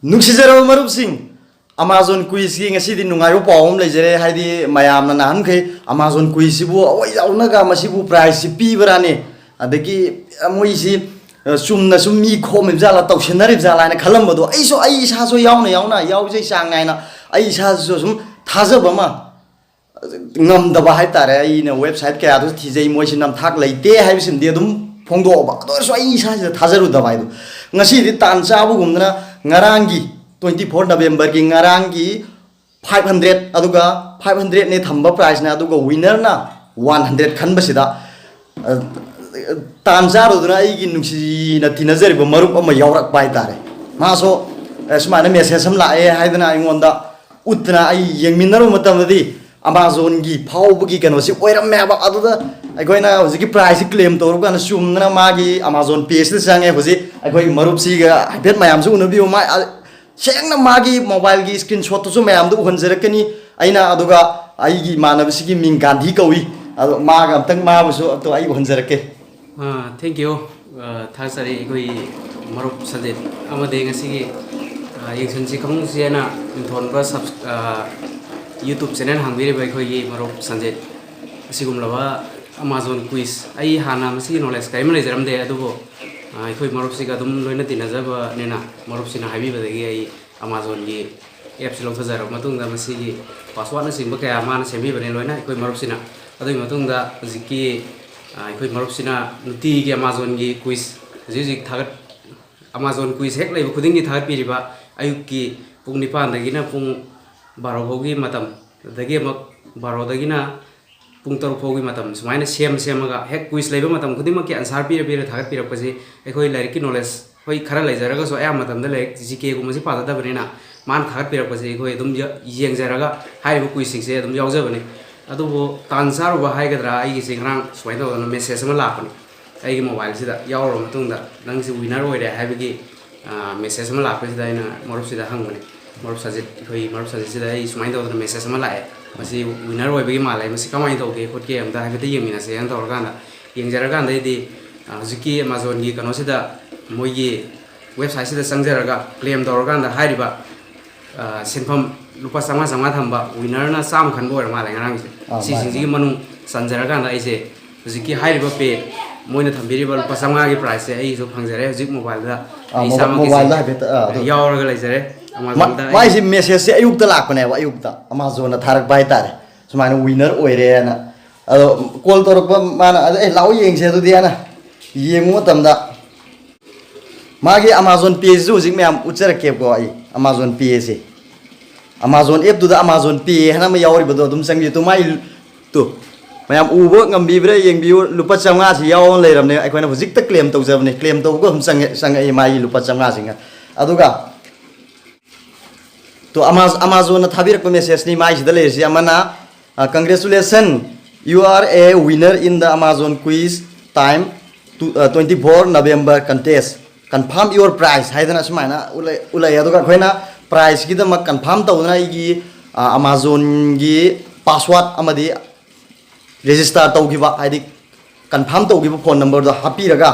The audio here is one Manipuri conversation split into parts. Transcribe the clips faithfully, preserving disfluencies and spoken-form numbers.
ꯅꯨꯡꯁꯤꯖꯔꯕ ꯃꯔꯨꯞꯁꯤꯡ, Amazon Quizꯀꯤ ꯉꯁꯤꯗꯤ ꯅꯨꯡꯉꯥꯏꯕ ꯄꯥꯎ ꯑꯃ ꯂꯩꯖꯔꯦ꯫ ꯍꯥꯏꯗꯤ ꯃꯌꯥꯝꯅ ꯅꯍꯥꯟꯈꯩ Amazon Quizꯁꯤꯕꯨ ꯑꯩꯈꯣꯏ ꯌꯥꯎꯅꯒ ꯃꯁꯤꯕꯨ prizeꯁꯤ ꯄꯤꯕ꯭ꯔꯥꯅꯦ, ꯑꯗꯒꯤ ꯃꯣꯏꯁꯤ, ꯑ, ꯆꯨꯝꯅ ꯁꯨꯝ ꯃꯤ ꯈꯣꯝꯃꯤꯕ ꯖꯥꯠꯂꯥ, ꯇꯧꯁꯤꯟꯅꯔꯤꯕ ꯖꯥꯠꯂꯥ ꯍꯥꯏꯅ ꯈꯜꯂꯝꯕꯗꯣ, ꯑꯩꯁꯨ ꯑꯩ ꯏꯁꯥꯁꯨ ꯌꯥꯎꯅ ꯌꯥꯎꯅ ꯌꯥꯎꯖꯩ ꯆꯥꯡ ꯅꯥꯏꯅ꯫ ꯑꯩ ꯏꯁꯥꯁꯤꯁꯨ ꯁꯨꯝ ꯊꯥꯖꯕ ꯑꯃ ꯉꯝꯗꯕ ꯍꯥꯏꯇꯥꯔꯦ꯫ ꯑꯩꯅ website ꯀꯌꯥꯗꯁꯨ ꯊꯤꯖꯩ, ꯃꯣꯏꯁꯤ ꯅꯝꯊꯥꯛ ꯂꯩꯇꯦ ꯍꯥꯏꯕꯁꯤꯃꯗꯤ ꯑꯗꯨꯝ ꯐꯣꯡꯗꯣꯛꯑꯕ, ꯑꯗꯨ ꯑꯣꯏꯔꯁꯨ ꯑꯩ ꯏꯁꯥꯁꯤꯗ ꯊꯥꯖꯔꯨꯗꯕ ꯍꯥꯏꯗꯣ꯫ ꯉꯁꯤꯗꯤ ꯇꯥꯟ ꯆꯥꯕꯒꯨꯝꯗꯅ ꯉꯔꯥꯡꯒꯤ twenty four Novemberꯒꯤ ꯉꯔꯥꯡꯒꯤ five hundred, ꯑꯗꯨꯒ five hundredꯅꯦ ꯊꯝꯕ prizeꯅ, ꯑꯗꯨꯒ winnerꯅ one hundred ꯈꯟꯕꯁꯤꯗ, ꯑ, ꯇꯥꯟ ꯆꯥꯔꯨꯗꯅ ꯑꯩꯒꯤ ꯅꯨꯡꯁꯤꯅ ꯇꯤꯟꯅꯖꯔꯤꯕ ꯃꯔꯨꯞ ꯑꯃ ꯌꯥꯎꯔꯛꯄ ꯍꯥꯏꯇꯥꯔꯦ꯫ ꯃꯥꯁꯨ, ꯑ, ꯁꯨꯃꯥꯏꯅ message ꯑꯃ ꯂꯥꯛꯑꯦ ꯍꯥꯏꯗꯅ ꯑꯩꯉꯣꯟꯗ ꯎꯠꯇꯅ, ꯑꯩ ꯌꯦꯡꯃꯤꯟꯅꯔꯨꯕ ꯃꯇꯝꯗꯗꯤ Amazonꯒꯤ ꯐꯥꯎꯕꯒꯤ ꯀꯩꯅꯣꯁꯤ ꯑꯣꯏꯔꯝꯃꯦꯕ꯫ ꯑꯗꯨꯗ ꯑꯩꯈꯣꯏꯅ ꯍꯧꯖꯤꯛꯀꯤ prizeꯁꯤ claim ꯇꯧꯔꯨ ꯀꯥꯟꯗ ꯆꯨꯝꯗꯅ ꯃꯥꯒꯤ Amazon pageꯇ ꯆꯪꯉꯦ꯫ ꯍꯧꯖꯤꯛ ꯑꯩꯈꯣꯏ ꯃꯔꯨꯞꯁꯤꯒ ꯍꯥꯏꯐꯦꯠ ꯃꯌꯥꯝꯁꯨ ꯎꯅꯕꯤꯌꯨ꯫ ꯃꯥ, ꯑ, ꯁꯦꯡꯅ ꯃꯥꯒꯤ mobileꯒꯤ screenshotꯇꯨꯁꯨ ꯃꯌꯥꯝꯗ ꯎꯍꯟꯖꯔꯛꯀꯅꯤ ꯑꯩꯅ꯫ ꯑꯗꯨꯒ ꯑꯩꯒꯤ ꯏꯃꯥꯟꯅꯕꯁꯤꯒꯤ ꯃꯤꯡ ꯒꯥꯟꯙꯤ ꯀꯧꯏ꯫ ꯑꯗꯣ ꯃꯥꯒ ꯑꯝꯇꯪ, ꯃꯥꯕꯨꯁꯨ ꯑꯝꯇ ꯑꯩ ꯎꯍꯟꯖꯔꯛꯀꯦ꯫ ꯑꯥ, thank you꯫ ꯑꯥ, ꯊꯥꯒꯠꯆꯔꯤ ꯑꯩꯈꯣꯏꯒꯤ ꯃꯔꯨꯞ ꯁꯟꯖꯤꯠ ꯑꯃꯗꯤ ꯉꯁꯤꯒꯤ, ꯑꯥ, ꯌꯦꯡꯁꯤꯟꯁꯤ ꯈꯪꯁꯤ ꯍꯥꯏꯅ ꯃꯤꯡꯊꯣꯟꯕ ꯁꯕ-, ꯑꯥ, YouTube channel ꯍꯥꯡꯕꯤꯔꯤꯕ ꯑꯩꯈꯣꯏꯒꯤ ꯃꯔꯨꯞ ꯁꯟꯖꯤꯠ꯫ ꯑꯁꯤꯒꯨꯝꯂꯕ Amazon Quiz, ꯑꯩ ꯍꯥꯟꯅ ꯃꯁꯤꯒꯤ knowledge ꯀꯔꯤꯝ ꯂꯩꯖꯔꯝꯗꯦ, ꯑꯗꯨꯕꯨ, ꯑꯥ, ꯑꯩꯈꯣꯏ ꯃꯔꯨꯞꯁꯤꯒ ꯑꯗꯨꯝ ꯂꯣꯏꯅ ꯇꯤꯟꯅꯖꯕꯅꯤꯅ ꯃꯔꯨꯞꯁꯤꯅ ꯍꯥꯏꯕꯤꯕꯗꯒꯤ ꯑꯩ Amazonꯒꯤ appꯁꯤ ꯂꯧꯊꯖꯔꯕ ꯃꯇꯨꯡꯗ ꯃꯁꯤꯒꯤ passwordꯅꯆꯤꯡꯕ ꯀꯌꯥ ꯃꯥꯅ ꯁꯦꯝꯕꯤꯕꯅꯦ ꯂꯣꯏꯅ ꯑꯩꯈꯣꯏ ꯃꯔꯨꯞꯁꯤꯅ꯫ ꯑꯗꯨꯒꯤ ꯃꯇꯨꯡꯗ ꯍꯧꯖꯤꯛꯀꯤ, ꯑ, ꯑꯩꯈꯣꯏ ꯃꯔꯨꯞꯁꯤꯅ ꯅꯨꯡꯇꯤꯒꯤ Amazonꯒꯤ quiz ꯍꯧꯖꯤꯛ ꯍꯧꯖꯤꯛ ꯊꯥꯒꯠ-, Amazon Quiz ꯍꯦꯛ ꯂꯩꯕ ꯈꯨꯗꯤꯡꯒꯤ ꯊꯥꯒꯠꯄꯤꯔꯤꯕ ꯑꯌꯨꯛꯀꯤ ꯄꯨꯡ ꯅꯤꯄꯥꯟꯗꯒꯤꯅ ꯄꯨꯡ ꯕꯥꯔꯣ ꯐꯥꯎꯒꯤ ꯃꯇꯝ, ꯑꯗꯒꯤ ꯑꯃꯨꯛ ꯕꯥꯔꯣꯗꯒꯤꯅ ꯄꯨꯡ ꯇꯔꯨꯛ ꯐꯥꯎꯒꯤ ꯃꯇꯝ ꯁꯨꯃꯥꯏꯅ ꯁꯦꯝ ꯁꯦꯝꯃꯒ ꯍꯦꯛ quiz ꯂꯩꯕ ꯃꯇꯝ ꯈꯨꯗꯤꯡꯃꯛꯀꯤ answer ꯄꯤꯔ ꯄꯤꯔ ꯊꯥꯒꯠꯄꯤꯔꯛꯄꯁꯤ ꯑꯩꯈꯣꯏ ꯂꯥꯏꯔꯤꯛꯀꯤ knowledge ꯍꯣꯏ ꯈꯔ ꯂꯩꯖꯔꯒꯁꯨ ꯑꯌꯥꯝꯕ ꯃꯇꯝꯗ ꯂꯥꯏꯔꯤꯛ GKꯒꯨꯝꯕꯁꯤ ꯄꯥꯖꯗꯕꯅꯤꯅ ꯃꯥꯅ ꯊꯥꯒꯠꯄꯤꯔꯛꯄꯁꯦ ꯑꯩꯈꯣꯏ ꯑꯗꯨꯝ ꯌ-, ꯌꯦꯡꯖꯔꯒ ꯍꯥꯏꯔꯤꯕ quizꯁꯤꯡꯁꯦ ꯑꯗꯨꯝ ꯌꯥꯎꯖꯕꯅꯤ꯫ ꯑꯗꯨꯕꯨ ꯇꯥꯟ ꯆꯥꯔꯨꯕ ꯍꯥꯏꯒꯗ꯭ꯔꯥ, ꯑꯩꯒꯤꯁꯦ ꯉꯔꯥꯡ ꯁꯨꯃꯥꯏꯅ ꯇꯧꯗꯅ message ꯑꯃ ꯂꯥꯛꯄꯅꯤ ꯑꯩꯒꯤ mobileꯁꯤꯗ꯫ ꯌꯥꯎꯔꯕ ꯃꯇꯨꯡꯗ ꯅꯪꯁꯤ winner ꯑꯣꯏꯔꯦ ꯍꯥꯏꯕꯒꯤ, ꯑ, message ꯑꯃ ꯂꯥꯛꯄꯁꯤꯗ ꯑꯩꯅ ꯃꯔꯨꯞꯁꯤꯗ ꯍꯪꯕꯅꯤ, "ꯃꯔꯨꯞ ꯁꯖꯤꯠ, ꯑꯩꯈꯣꯏ ꯃꯔꯨꯞ ꯁꯖꯤꯠꯁꯤꯗ ꯑꯩ ꯁꯨꯃꯥꯏꯅ ꯇꯧꯗꯅ message ꯑꯃ ꯂꯥꯛꯑꯦ, ꯃꯁꯤ winner ꯑꯣꯏꯕꯒꯤ ꯃꯥꯜꯂꯦ, ꯃꯁꯤ ꯀꯃꯥꯏꯅ ꯇꯧꯒꯦ ꯈꯣꯠꯀꯦ ꯑꯝꯇ ꯍꯥꯏꯐꯦꯠꯇ ꯌꯦꯡꯃꯤꯟꯅꯁꯦꯅ" ꯇꯧꯔꯀꯥꯟꯗ ꯌꯦꯡꯖꯔꯀꯥꯟꯗꯩꯗꯤ, ꯑ, ꯍꯧꯖꯤꯛꯀꯤ Amazonꯒꯤ ꯀꯩꯅꯣꯁꯤꯗ ꯃꯣꯏꯒꯤ ꯋꯦꯕꯁꯥꯏꯠꯁꯤꯗ ꯆꯪꯖꯔꯒ ꯀ꯭ꯂꯦꯝ ꯇꯧꯔꯀꯥꯟꯗ ꯍꯥꯏꯔꯤꯕ, ꯑ, ꯁꯦꯟꯐꯝ ꯂꯨꯄꯥ ꯆꯥꯝꯃꯉꯥ ꯆꯥꯝꯃꯉꯥ ꯊꯝꯕ ꯋꯤꯅꯔꯅ ꯆꯥꯝꯃ ꯈꯟꯕ ꯑꯣꯏꯔ ꯃꯥꯜꯂꯦ ꯉꯔꯥꯡꯒꯤꯁꯦ꯫ ꯑꯥ, ꯃꯥꯅꯦ, ꯁꯤꯁꯤꯡꯁꯤꯒꯤ ꯃꯥꯅꯦ꯫ ꯃꯅꯨꯡ ꯆꯟꯖꯔꯀꯥꯟꯗ ꯑꯩꯁꯦ ꯍꯧꯖꯤꯛꯀꯤ ꯍꯥꯏꯔꯤꯕ ꯄꯦ, ꯃꯣꯏꯅ ꯊꯝꯕꯤꯔꯤꯕ ꯂꯨꯄꯥ ꯆꯥꯝꯃꯉꯥꯒꯤ ꯄ꯭ꯔꯥꯏꯁꯁꯦ ꯑꯩꯒꯤꯁꯨ ꯐꯪꯖꯔꯦ꯫ ꯍꯧꯖꯤꯛ ꯃꯣꯕꯥꯏꯜꯗ ꯑꯥ, ꯑꯩ ꯃꯣꯕꯥꯏꯜ-, ꯏꯁꯥꯃꯛꯀꯤꯁꯦ ꯃꯣꯕꯥꯏꯜꯗ ꯍꯥꯏꯐꯦꯠꯇ, ꯑꯥ, ꯑꯗꯨ ꯌꯥꯎꯔꯒ ꯂꯩꯖꯔꯦ꯫ ꯃꯥ-, ꯑꯦꯃꯥꯖꯣꯟꯗ ꯑꯩ ꯃꯥꯏꯁꯤ ꯃꯦꯁꯦꯖꯁꯦ ꯑꯌꯨꯛꯇ ꯂꯥꯛꯄꯅꯦꯕ, ꯑꯌꯨꯛꯇ ꯑꯦꯃꯥꯖꯣꯟꯅ ꯊꯥꯔꯛꯄ ꯍꯥꯏꯇꯥꯔꯦ, ꯁꯨꯃꯥꯏꯅ ꯋꯤꯅꯔ ꯑꯣꯏꯔꯦꯅ꯫ ꯑꯗꯣ ꯀꯣꯜ ꯇꯧꯔꯛꯄ ꯃꯥꯅ, "ꯑꯗ ꯑꯦ ꯂꯥꯛꯑꯣ ꯌꯦꯡꯁꯦ ꯑꯗꯨꯗꯤ" ꯍꯥꯏꯅ ꯌꯦꯡꯕ ꯃꯇꯝꯗ ꯃꯥꯒꯤ ꯑꯦꯃꯥꯖꯣꯟ ꯄꯦꯁꯤꯁꯨ ꯍꯧꯖꯤꯛ ꯃꯌꯥꯝ ꯎꯠꯆꯔꯛꯀꯦꯕꯀꯣ꯫ ꯑꯩ ꯑꯦꯃꯥꯖꯣꯟ ꯄꯦꯁꯦ, ꯑꯦꯃꯥꯖꯣꯟ ꯑꯦꯞꯇꯨꯗ ꯑꯦꯃꯥꯖꯣꯟ ꯄꯦ ꯍꯥꯏꯅ ꯑꯃ ꯌꯥꯎꯔꯤꯕꯗꯣ ꯑꯗꯨꯝ ꯆꯪꯕꯤꯌꯨ꯫ ꯇꯨ ꯃꯥꯏ, ꯇꯨ ꯃꯌꯥꯝ ꯎꯕ ꯉꯝꯕꯤꯕ꯭ꯔꯥ ꯌꯦꯡꯕꯤꯌꯨ, ꯂꯨꯄꯥ ꯆꯥꯝꯃꯉꯥꯁꯤ ꯌꯥꯎꯔ ꯂꯩꯔꯕꯅꯦ꯫ ꯑꯩꯈꯣꯏꯅ ꯍꯧꯖꯤꯛꯇ ꯀ꯭ꯂꯦꯝ ꯇꯧꯖꯕꯅꯦ, ꯀ꯭ꯂꯦꯝ ꯇꯧꯕꯒ ꯑꯗꯨꯝ ꯆꯪꯉꯦ, ꯆꯪꯉꯛꯑꯦ ꯃꯥꯒꯤ ꯂꯨꯄꯥ ꯆꯥꯝꯃꯉꯥꯁꯤꯡꯒ꯫ ꯑꯗꯨꯒ ꯇꯣ ꯑꯃꯥꯖ-, ꯑꯦꯃꯥꯖꯣꯟꯅ ꯊꯥꯕꯤꯔꯛꯄ ꯃꯦꯁꯦꯖꯅꯤ ꯃꯥꯏꯁꯤꯗ ꯂꯩꯔꯤꯁꯤ꯫ ꯑꯃꯅ, "Congratulations, you are a winner in the Amazon quiz time to, twenty four November contest. Confirm your prize" ꯍꯥꯏꯗꯅ ꯁꯨꯃꯥꯏꯅ ꯎꯠꯂꯛꯑꯦ, ꯎꯠꯂꯛꯑꯦ꯫ ꯑꯗꯨꯒ ꯑꯩꯈꯣꯏꯅ ꯄ꯭ꯔꯥꯏꯖꯀꯤꯗꯃꯛ ꯀꯟꯐꯥꯝ ꯇꯧꯗꯨꯅ ꯑꯩꯒꯤ, ꯑ, ꯑꯦꯃꯥꯖꯣꯟꯒꯤ ꯄꯥꯁꯋꯥꯔꯗ ꯑꯃꯗꯤ ꯔꯦꯖꯤꯁꯇꯥꯔ ꯇꯧꯈꯤꯕ, ꯍꯥꯏꯗꯤ ꯀꯟꯐꯥꯝ ꯇꯧꯈꯤꯕ ꯐꯣꯟ ꯅꯝꯕꯔꯗꯣ ꯍꯥꯞꯄꯤꯔꯒ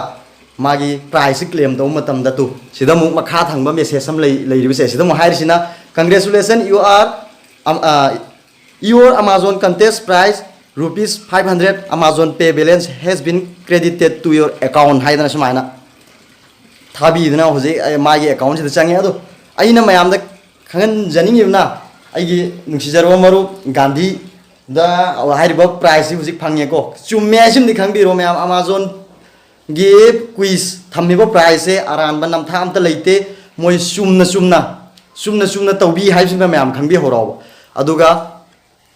ꯃꯥꯒꯤ ꯄ꯭ꯔꯥꯏꯖꯁꯤ ꯀ꯭ꯂꯦꯝ ꯇꯧꯕ ꯃꯇꯝꯗ, ꯇꯨ ꯁꯤꯗ ꯑꯃꯨꯛ ꯃꯈꯥ ꯊꯪꯕ ꯃꯦꯁꯦꯖ ꯑꯃ ꯂꯩ, ꯂꯩꯔꯤꯕꯁꯦ ꯁꯤꯗ ꯑꯃꯨꯛ ꯍꯥꯏꯔꯤꯁꯤꯅ, "Congratulations, you are, um, uh, your Amazon contest prize rupees five hundred, Amazon Pay balance has been credited to your account" ꯍꯥꯏꯗꯅ ꯁꯨꯃꯥꯏꯅ ꯊꯥꯕꯤꯗꯅ ꯍꯧꯖꯤꯛ ꯑꯩ ꯃꯥꯒꯤ ꯑꯦꯀꯥꯎꯟꯁꯤꯗ ꯆꯪꯉꯦ꯫ ꯑꯗꯣ ꯑꯩꯅ ꯃꯌꯥꯝꯗ ꯈꯪꯍꯟꯖꯅꯤꯡꯉꯤꯕꯅ, ꯑꯩꯒꯤ ꯅꯨꯡꯁꯤꯖꯔꯕ ꯃꯔꯨꯞ ꯒꯥꯟꯙꯤꯗ ꯍꯥꯏꯔꯤꯕ ꯄ꯭ꯔꯥꯏꯖꯁꯤ ꯍꯧꯖꯤꯛ ꯐꯪꯉꯦꯀꯣ꯫ ꯆꯨꯝꯃꯦ ꯍꯥꯏꯁꯤꯃꯗꯤ ꯈꯪꯕꯤꯔꯣ ꯃꯌꯥꯝ, ꯑꯦꯃꯥꯖꯣꯟꯒꯤ ꯀ꯭ꯋꯤꯖ ꯊꯝꯃꯤꯕ ꯄ꯭ꯔꯥꯏꯖꯁꯦ ꯑꯔꯥꯟꯕ ꯅꯝꯊꯥꯛ ꯑꯝꯇ ꯂꯩꯇꯦ꯫ ꯃꯣꯏ ꯆꯨꯝꯅ ꯆꯨꯝꯅ, ꯆꯨꯝꯅ ꯆꯨꯝꯅ ꯇꯧꯕꯤ ꯍꯥꯏꯕꯁꯤꯃ ꯃꯌꯥꯝ ꯈꯪꯕꯤꯍꯧꯔꯣꯕ꯫ ꯑꯗꯨꯒ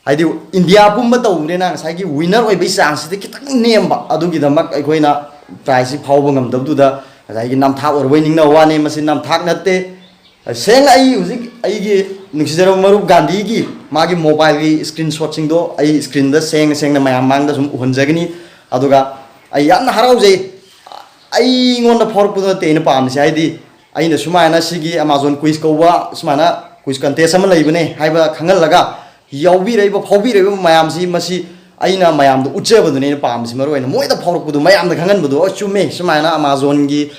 ꯍꯥꯏꯗꯤ ꯏꯟꯗꯤꯌꯥ ꯄꯨꯝꯕ ꯇꯧꯕꯅꯤꯅ ꯉꯁꯥꯏꯒꯤ ꯋꯤꯟꯅꯔ ꯑꯣꯏꯕꯒꯤ ꯆꯥꯟꯁꯁꯤꯗꯤ ꯈꯤꯇꯪ ꯅꯦꯝꯕ, ꯑꯗꯨꯒꯤꯗꯃꯛ ꯑꯩꯈꯣꯏꯅ ꯄ꯭ꯔꯥꯏꯖꯁꯤ ꯐꯥꯎꯕ ꯉꯝꯗꯕꯗꯨꯗ ꯉꯁꯥꯏꯒꯤ ꯅꯝꯊꯥꯛ ꯑꯣꯏꯔꯕꯣꯏ ꯅꯤꯡꯅꯕ ꯋꯥꯅꯤ, ꯃꯁꯤ ꯅꯝꯊꯥꯛ ꯅꯠꯇꯦ꯫ ꯁꯦꯡꯅ ꯑꯩ ꯍꯧꯖꯤꯛ ꯑꯩꯒꯤ ꯅꯨꯡꯁꯤꯖꯔꯕ ꯃꯔꯨꯞ ꯒꯥꯟꯙꯤꯒꯤ ꯃꯥꯒꯤ ꯃꯣꯕꯥꯏꯜꯒꯤ ꯁ꯭ꯀ꯭ꯔꯤꯟ ꯁꯣꯠꯁꯤꯡꯗꯣ ꯑꯩ ꯁ꯭ꯀ꯭ꯔꯤꯟꯗ ꯁꯦꯡꯅ ꯁꯦꯡꯅ ꯃꯌꯥꯝ ꯃꯥꯡꯗ ꯁꯨꯝ ꯎꯍꯟꯖꯒꯅꯤ꯫ ꯑꯗꯨꯒ ꯑꯩ ꯌꯥꯝꯅ ꯍꯔꯥꯎꯖꯩ꯫ ꯑꯩꯉꯣꯟꯗ ꯐꯥꯎꯔꯛꯄꯗꯨ ꯅꯠꯇꯦ ꯑꯩꯅ ꯄꯥꯝꯃꯤꯁꯦ, ꯍꯥꯏꯗꯤ ꯑꯩꯅ ꯁꯨꯃꯥꯏꯅ ꯁꯤꯒꯤ ꯑꯦꯃꯥꯖꯣꯟ ꯀ꯭ꯋꯤꯖ ꯀꯧꯕ ꯁꯨꯃꯥꯏꯅ ꯀ꯭ꯋꯤꯖ ꯀꯟꯇꯦꯁ ꯑꯃ ꯂꯩꯕꯅꯦ ꯍꯥꯏꯕ ꯈꯪꯍꯜꯂꯒ ꯌꯥꯎꯕꯤꯔꯛꯏꯕ, ꯐꯥꯎꯕꯤꯔꯛꯏꯕ ꯃꯌꯥꯝꯁꯤ, ꯃꯁꯤ ꯑꯩꯅ ꯃꯌꯥꯝꯗ ꯎꯠꯆꯕꯗꯨꯅꯦ ꯑꯩꯅ ꯄꯥꯝꯃꯤꯁꯤ꯫ ꯃꯔꯨ ꯑꯣꯏꯅ ꯃꯣꯏꯗ ꯐꯥꯎꯔꯛꯄꯗꯨ, ꯃꯌꯥꯝꯗ ꯈꯪꯍꯟꯕꯗꯣ, "ꯑꯣ, ꯆꯨꯝꯃꯦ, ꯁꯨꯃꯥꯏꯅ ꯑꯦꯃꯥꯖꯣꯟꯒꯤ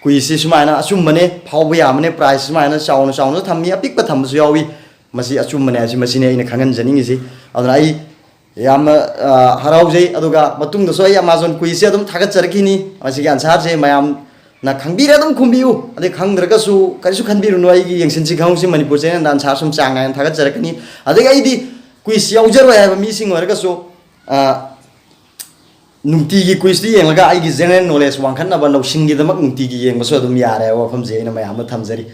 ꯀꯨꯏꯁꯤ ꯁꯨꯃꯥꯏꯅ ꯑꯆꯨꯝꯕꯅꯦ, ꯐꯥꯎꯕ ꯌꯥꯕꯅꯦ, ꯄ꯭ꯔꯥꯏꯖ ꯁꯨꯃꯥꯏꯅ ꯆꯥꯎꯅ ꯆꯥꯎꯅ ꯊꯝꯃꯤ, ꯑꯄꯤꯛꯄ ꯊꯝꯕꯁꯨ ꯌꯥꯎꯏ꯫ ꯃꯁꯤ ꯑꯆꯨꯝꯕꯅꯦ ꯍꯥꯏꯁꯤ, ꯃꯁꯤꯅꯦ ꯑꯩꯅ ꯈꯪꯍꯟꯖꯅꯤꯡꯉꯤꯁꯤ꯫ ꯑꯗꯨꯅ ꯑꯩ ꯌꯥꯝꯅ ꯑ, ꯍꯔꯥꯎꯖꯩ꯫ ꯑꯗꯨꯒ ꯃꯇꯨꯡꯗꯁꯨ ꯑꯩ ꯑꯃꯥꯖꯣꯟ ꯀꯨꯏꯁꯁꯦ ꯑꯗꯨꯝ ꯊꯥꯒꯠꯆꯔꯛꯈꯤꯅꯤ꯫ ꯃꯁꯤꯒꯤ ꯑꯟꯁꯥꯔꯁꯦ ꯃꯌꯥꯝꯅ ꯈꯪꯕꯤꯔꯦ ꯑꯗꯨꯝ ꯈꯨꯝꯕꯤꯌꯨ, ꯑꯗꯩ ꯈꯪꯗ꯭ꯔꯒꯁꯨ ꯀꯔꯤꯁꯨ ꯈꯟꯕꯤꯔꯨꯅꯨ꯫ ꯑꯩꯒꯤ ꯌꯦꯡꯁꯤꯟꯁꯤ ꯈꯪꯍꯧꯁꯤ ꯃꯅꯤꯄꯨꯔ ꯆꯦꯅꯦꯜꯗ ꯑꯟꯁꯥꯔ ꯁꯨꯝ ꯆꯥꯡ ꯅꯥꯏꯅ ꯊꯥꯒꯠꯆꯔꯛꯀꯅꯤ꯫ ꯑꯗꯒꯤ ꯑꯩꯗꯤ ꯀꯨꯏꯁ ꯌꯥꯎꯖꯔꯣꯏ ꯍꯥꯏꯕ ꯃꯤꯁꯤꯡ ꯑꯣꯏꯔꯒꯁꯨ, ꯑ, ꯅꯨꯡꯇꯤꯒꯤ ꯀꯨꯏꯁꯇꯤ ꯌꯦꯡꯂꯒ ꯑꯩꯒꯤ ꯖꯦꯅꯔꯦꯜ ꯅꯣꯂꯦꯖ ꯋꯥꯡꯈꯠꯅꯕ ꯂꯧꯁꯤꯡꯒꯤꯗꯃꯛ ꯅꯨꯡꯇꯤꯒꯤ ꯌꯦꯡꯕꯁꯨ ꯑꯗꯨꯝ ꯌꯥꯔꯦ ꯍꯥꯏꯕ ꯋꯥꯐꯝꯁꯦ ꯑꯩꯅ ꯃꯌꯥꯝꯗ ꯊꯝꯖꯔꯤ꯫